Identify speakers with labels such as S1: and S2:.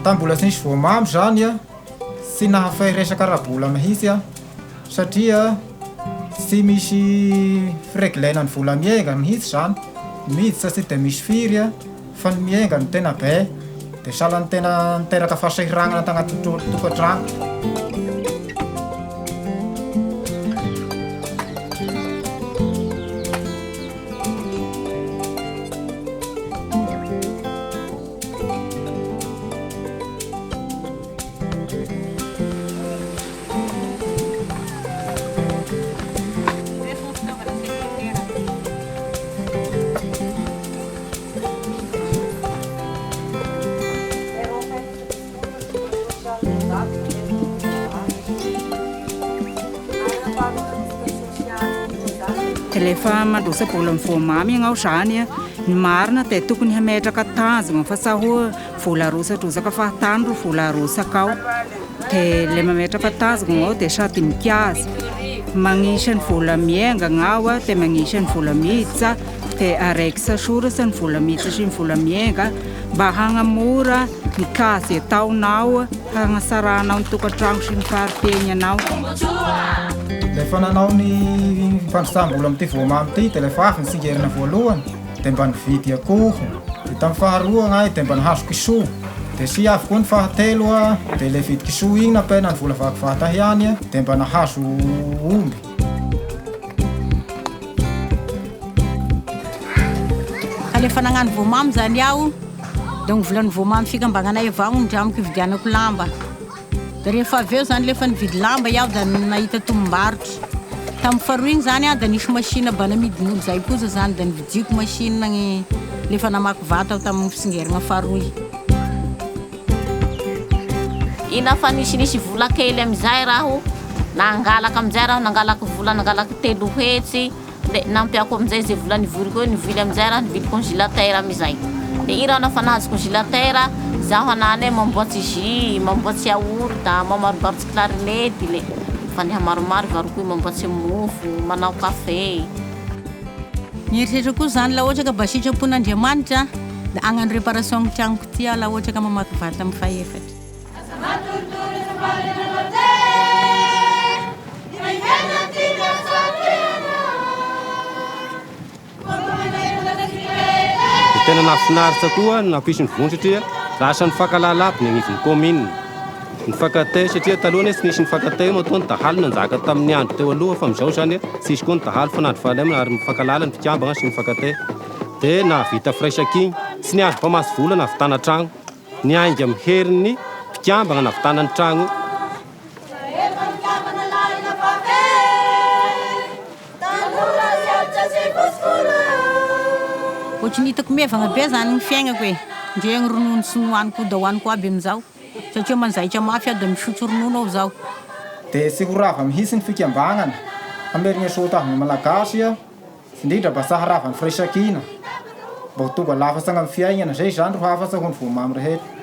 S1: Tamin'ny mbola tsy nisy voamamy izany tsy nahafay resaka ara-bola mihitsy aho satria tsy misy fireglena ny vola miainga mihitsy izany, miditra tsy dia misy firy fa ny miainga no tena be dia sahalan'ny tena niteraka fahasahiranana tagnatin'ny tokantrano.
S2: Dia rehefa mandrosa-bola amin'ny voamamy ianao izany, ny marina dia tokony hametraka tanjona fa sao hoe vola arosadrosaka fahatany ro vola arosaka ao. Dia ilay mametraka tanjona ianao dia sady mikajy, magnisa ny vola miainga ianao dia magnisa ny vola miditra, dia araikitra soratra ny vola miditra sy ny vola miainga mba hagnamora ny kajy ataonao, hagnatsaranao ny tokantrano sy ny fari-piaignanao.
S1: Rehefa nanao ny fandrotsaham-bola amin'ity voamamy ity dia rehefa avy ny tsingerina voalohany dia mba nividy akoho, dia tamin'ny faharoa ahy dia mba nahazo kisoa, dia sy avy koa ny fahatelo dia ilay vidy kisoa iny nampiaina ny vola vaky vata ihany dia mba nahazo omby.
S3: Ka le efa nagnano voamamy zany aho de ny volan'ny voamamy fikambagnanay avao no ndramiko ividianako lamba. De rehefa avy eo zany le efa nividy lamba iaho da nahita tombom-barotra. Tamin'ny faharoa igny zany aho da nisy machine ba namidin'olo zay kosa zany da nividiako machine gny le efa namaky vato aho tamin'ny fisingeragna faharoy.
S4: Ina fa nisinisy vola kely amizay raho, nangalaka amizay raho nangalaky vola nangalaky 300 de nampiako amizay ze vola nivoriko eo nivily amizay raho nivily congélateur amizay, de i raho nafa nahazo congélateur zaho hanany hoe mamboatsy jus, mamboatsy yaourt, mamarobarotsy clarinette le fa nihamaromaro varoko io mamboatsy mofo, manao café.
S3: Ny eritreritra koa zany la ohatra ka mba sitrapon'Andriamanitra da hagnano réparation ny tragnoko ty aho la ohatra ka mamaky vata amin'ny fahefatra.
S5: Dia tena nahafinaritra koa ny nampisy ny vondro satria lasa nifankahalala aby ny agnivon'ny commune. Nifankatay satria taloha anie tsy nisy nifankatay matoa ny dahalo nanjaka tamin'ny andro teo aloha fa amin'izao izany tsy hisy koa ny dahalo fa nandry fahalemana ary mifankahalala ny mpikambana sy mifankatay. Dia nahavita firaisankina. Tsy niandry mpamatsy vola nahavitana tragno. Niainga amin'ny herin'ny mpikambana nahavitana ny tragno.
S3: Ohatry ny hitako mevagna be zany ny fiaignako e, ndre ny ronono tsy nohaniko da hohaniko aby amizao satria manjaitra mafy aho da misotro ronono aho zao.
S1: Dia tsy ho rava mihitsy ny fikambanana hamerina soa tamin'ny Malagasy, indrindra mba tsy haharava ny firaisankina, mba ho tonga lafatra amin'ny fiainana, izay izany ro hafatsa ho an'ny voamamy rehetra.